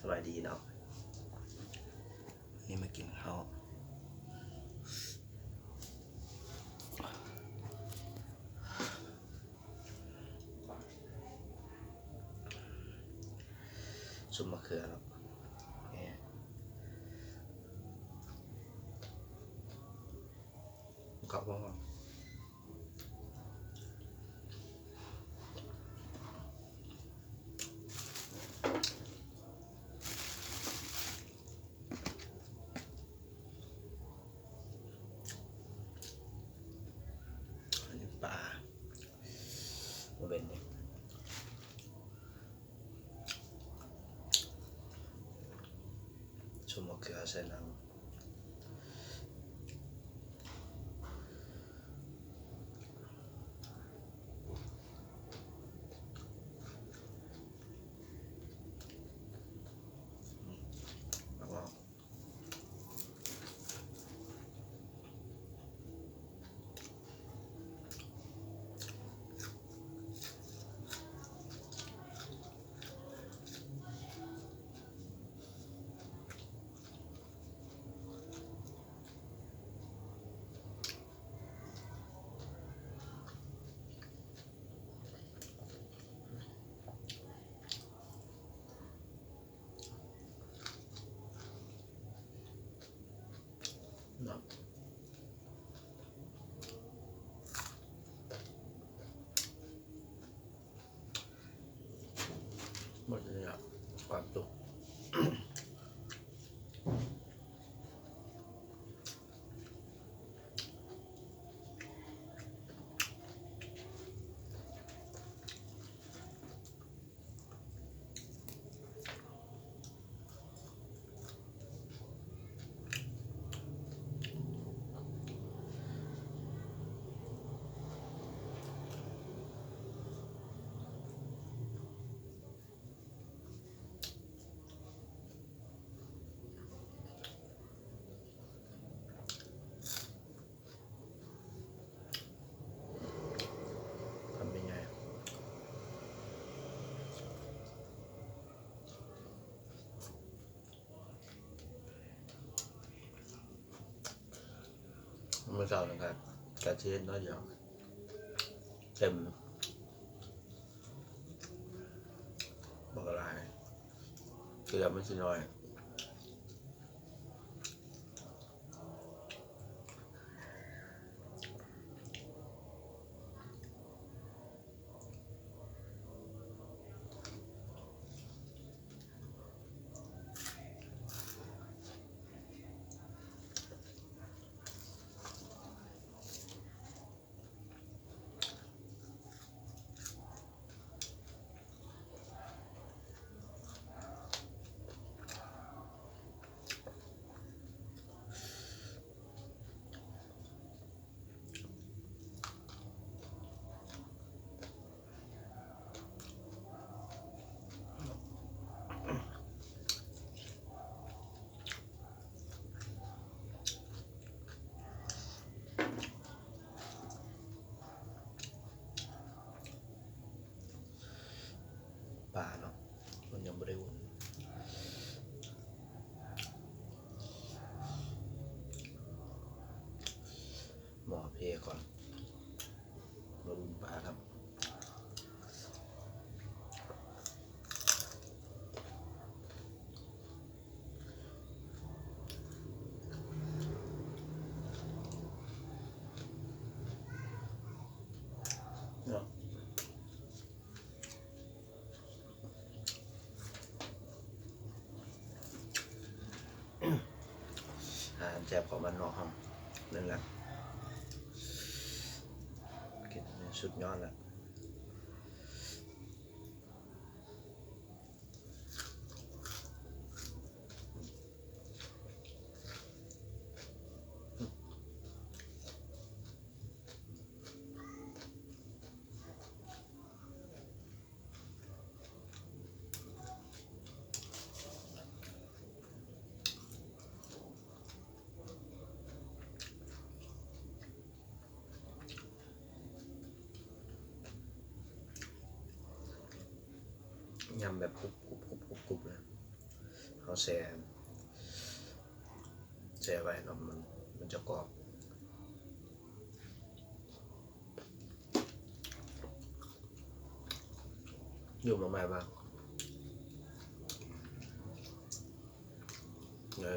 ສະບາຍດີເນາະ ນີ້ມາກິນເຂົ້າ ຊຸບມະເຂືອເນາະ ເຂົ້າ ອັນນີ້ປາ ບໍ່ເປັນນີ້ ຊົມໝາກເຂືອໃສ່ນຳ. ເນາະ ໝົດແລ້ວ ຄວາມສຸກ. ຄຳໃຫຍ່ໆ ມື້ເຊົ້ານີ້ກະ ກະຊິເຮັດໜ້ອຍດຽວ ເຕັມ ບັກຫຼາຍ ເກືອມັນຊິໜ້ອຍ. ປາເນາະ ມັນຍັງບໍ່ໄດ້ອຸ່ນ ໝໍ້ເພກ່ອນ ມາອຸ່ນປານຳ. ເນາະ ອາຫານແຊບຂອງບ້ານນອກເຮົານັ້ນແຫຼະ ກິນສຸດຍອດແລ້ວ. ຍຳແບບ ກຸບໆໆໆ ເລີຍ. ເອົາແຊ່ ແຊ່ໄວ້ເນາະ ມັນ ມັນຈະກອບ. ຢູ່ມາໃໝ່ວ່າ ເອີ.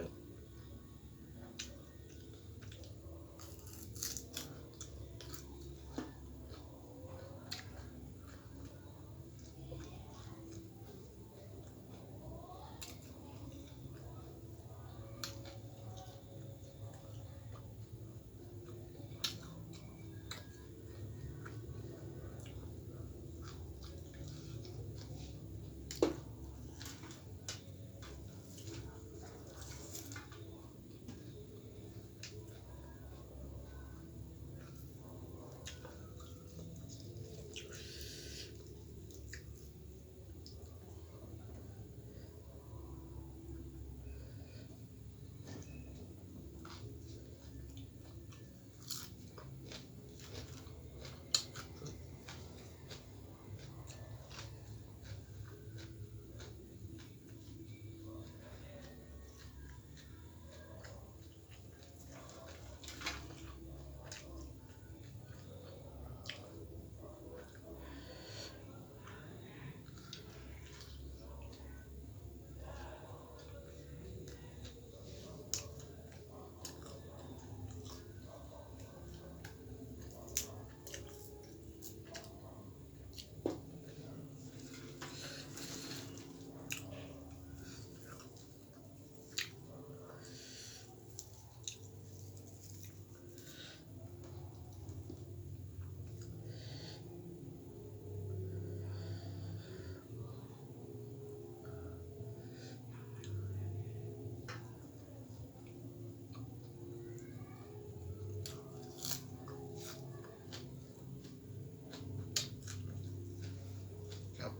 ຄັບ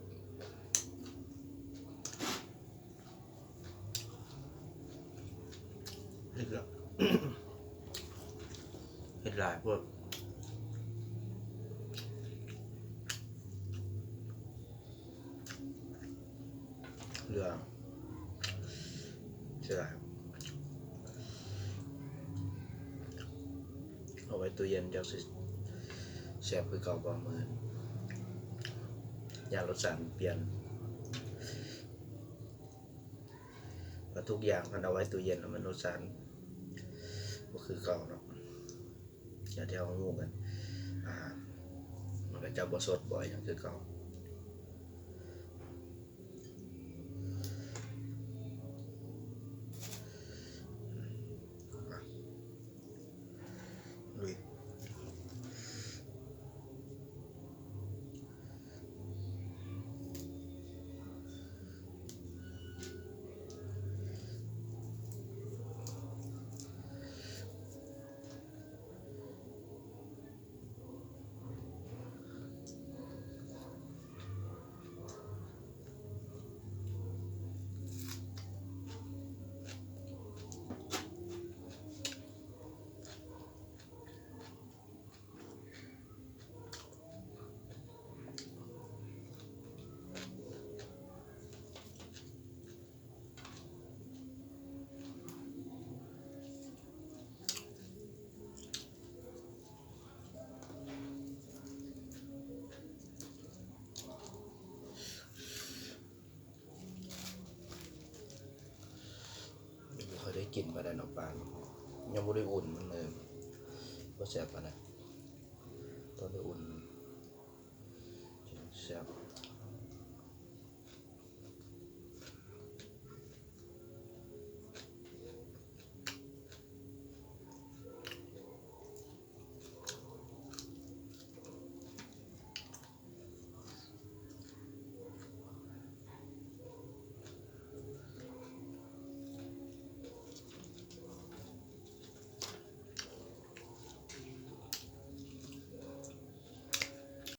ເຮັດລະ ເຮັດຫຼາຍໂພດ. ເຫຼືອ ເສຍດາຍ ເອົາໄວ້ຕູ້ເຢັນ ຈັກຊິແຊບຄືເກົ່າບໍ່ມື້ອື່ນ. ຢ້ານລົດຊາດມັນປ່ຽນ ວ່າທຸກຢ່າງຄັນເອົາໄວ້ຕູ້ເຢັນແລ້ວມັນລົດຊາດບໍ່ຄືເກົ່າເນາະ. ຢ່າງທີ່ເຮົາຮູ້ກັນ ອາຫານມັນກໍຈະບໍ່ສົດບໍ່ຫຍັງຄືເກົ່າ. ລຸຍ. ບໍ່ຄ່ອຍໄດ້ກິນປານໃດເນາະ ປານີ້ ຍັງບໍ່ໄດ້ອຸ່ນມັນເລີຍ ບໍ່ແຊບປານໃດ. ຕ້ອງໄດ້ອຸ່ນແຊບ.